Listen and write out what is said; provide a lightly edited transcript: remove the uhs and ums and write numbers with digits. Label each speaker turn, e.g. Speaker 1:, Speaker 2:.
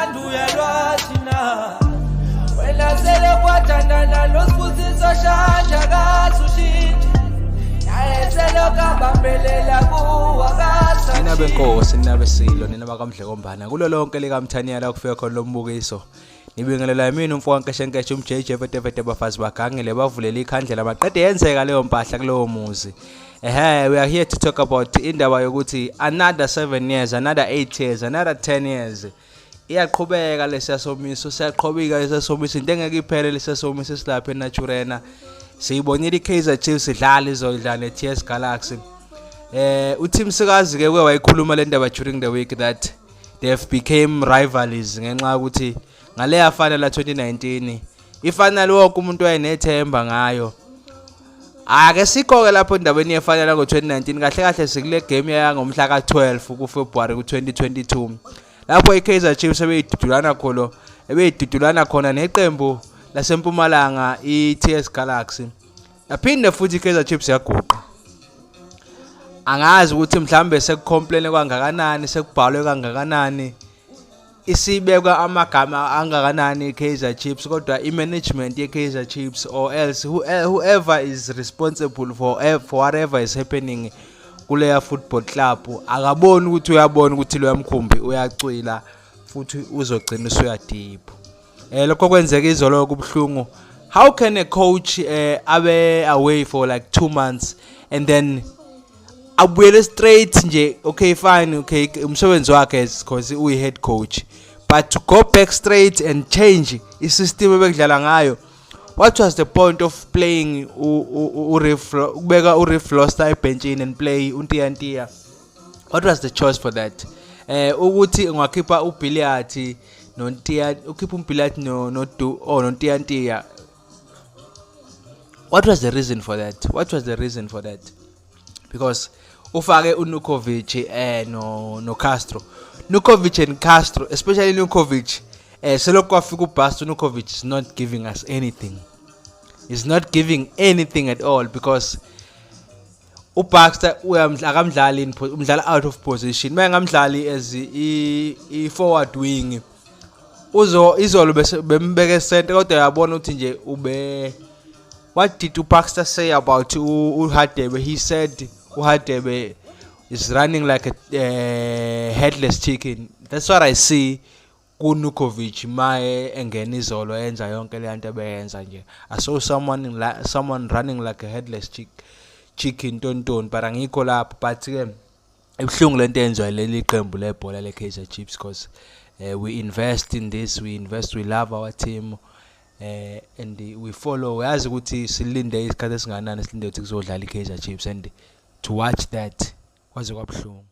Speaker 1: Uthanda uyalwazi na wena sele kwathandana nosibusiso shanja kaze ushintshe naye selokabambelela kuwa.
Speaker 2: Nina benkosi, nina besilo, nina bakamdlekombana kulo lonke likaMthaniya la kufika khona lo mbukiso. Nibingelela mina umfo kaNkeshenkeshe umJJ Vetevete, bafazi bagangile bavulela ikhandlela baqede yenzeka leyo mpahla kulowo muzi. Ehe, we are here to talk about indaba yokuthi another 7 years, another 8 years, another 10 years. Iyaqhubeka lesiya somiso, siyaqhubeka lesiya somiso, into engeke iphele lesiya somiso esilapha eNaturena. Siyibonile iKaizer Chiefs idlala izodlala neTS Galaxy. UTim Sikazi ke wayikhuluma le ndaba during the week that they have became rivals ngenxa yokuthi ngaleya final la 2019, ifinal wonke umuntu wayenethemba ngayo. Ake sikho-ke lapho endaweni yefinal ngo-2019. Kahle kahle sikule game yangomhla ka-12 kuFebruary ku-2022, lapho i-Kaizer Chiefs ebeyidudulana khona ebeyidudulana khona neqembu laseMpumalanga i-TS Galaxy. Yaphinde futhi i-Kaizer Chiefs yaguqa. Angazi ukuthi mhlambe sekucomplain kangakanani, sekubhalwe kangakanani, isibekwa amagama angakanani i-Kaizer Chiefs, kodwa i-management ye-Kaizer Chiefs or else whoever is responsible for whatever is happening kuleya football club akaboni ukuthi uyabona ukuthi loya mkhumbi uyacwila futhi uzogcina usuyadipha. Lokho kwenzeka izolo kubuhlungu. How can a coach abe away for like 2 months and then abuyele straight nje? Okay, fine, okay, umsebenzi wakhe is because uyi head coach, but to go back straight and change isystem ebekudlala ngayo, what was the point of playing uReeve, ukubeka uReeve Frosler ebenchini and play uNtiya? What was the choice for that? Ukuthi ungakhipha uBilliat noNtiya, ukhipha uBilliat no no oh noNtiya. What was the reason for that? What was the reason for that? Because ufake uNukovic no Castro, Nukovic and Castro, especially Nukovic, selokhu kwafika uBaxter, Nukovic is not giving us anything. Is not giving anything at all, because uBaxter uyamdla akamdlali in umdlala out of position. Mayengamdlali as i forward wing uzo izolo bese bembeke center, kodwa uyabona ukuthi nje ube. What did uBaxter say about uHadebe? He said uHadebe is running like a headless chicken. That's what I see kuNukovic maye engena izolo enza yonke le nto ebeyenza nje. I saw someone running like a headless chicken tonton, but angikho lapho. But ke ibuhlungu lento eyenziwa leli qembu lebhola le-Kaizer Chiefs, because we invest in this, we invest, we love our team and we follow. Yazi ukuthi silinde isikhathi esinganani, silinde ukuthi kuzodlala i-Kaizer Chiefs, and to watch that kwaze kwabuhlungu.